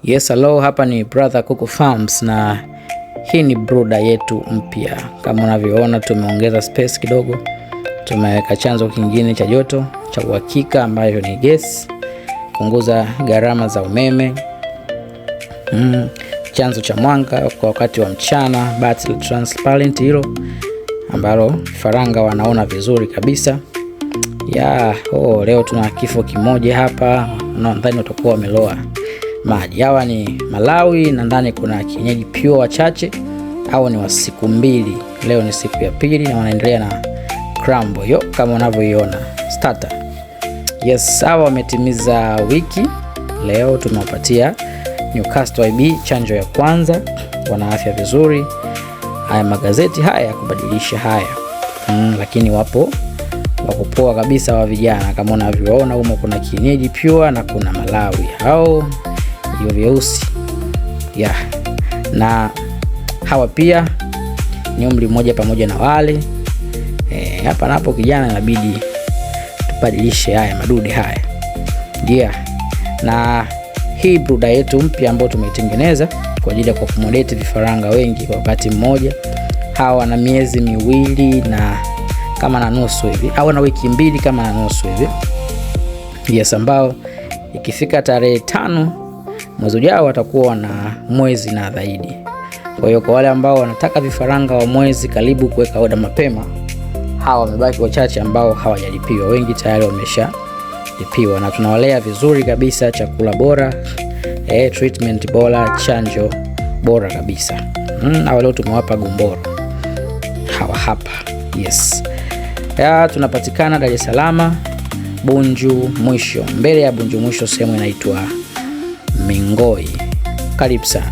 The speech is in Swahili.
Yes, hello, hapa ni Brother Kuku Farms na hii ni brooder yetu mpya. Kama unavyoona tumeongeza space kidogo, tumeweka chanzo kingine cha joto cha uhakika ambayo ni gesi, punguza gharama za umeme. Chanzo cha mwanga kwa wakati wa mchana, battery transparent hilo ambalo faranga wanaona vizuri kabisa. Ya, oh, leo tuna kifo kimoja hapa, nadhani watakuwa wameloa maji. Hawa ni Malawi na ndani kuna kienyeji pure wachache au ni wa siku mbili. Leo ni siku ya pili na wanaendelea na crumble yo kama unavyoiona starter. Yes, hawa wametimiza wiki. Leo tumewapatia Newcastle IB chanjo ya kwanza, wana afya vizuri. Haya magazeti haya ya kubadilisha haya lakini wapo wako poa kabisa wa vijana kama unavyoona humo, kuna kienyeji pure na kuna Malawi hao hivyo vyeusi yeah. Na hawa pia ni umri mmoja pamoja na wale hapa napo kijana inabidi tubadilishe haya madude haya yeah. Na hii brooder yetu mpya ambayo tumeitengeneza kwa ajili ya kuaccommodate vifaranga wengi kwa wakati mmoja. Hawa wana miezi miwili na kama na nusu hivi au na wiki mbili kama na nusu hivi yes, ambao ikifika tarehe 5 mwezi ujao watakuwa na mwezi na zaidi. Kwa hiyo kwa wale ambao wanataka vifaranga wa mwezi, karibu kuweka oda mapema. Hawa wamebaki wachache ambao hawajalipiwa, wengi tayari wameshalipiwa, na tunawalea vizuri kabisa, chakula bora, treatment bora, chanjo bora kabisa. Hawa leo tumewapa gomboro hawa hapa yes. Ya, tunapatikana Dar es Salaam Bunju Mwisho, mbele ya Bunju Mwisho sehemu inaitwa Mingoi. Karibu sana.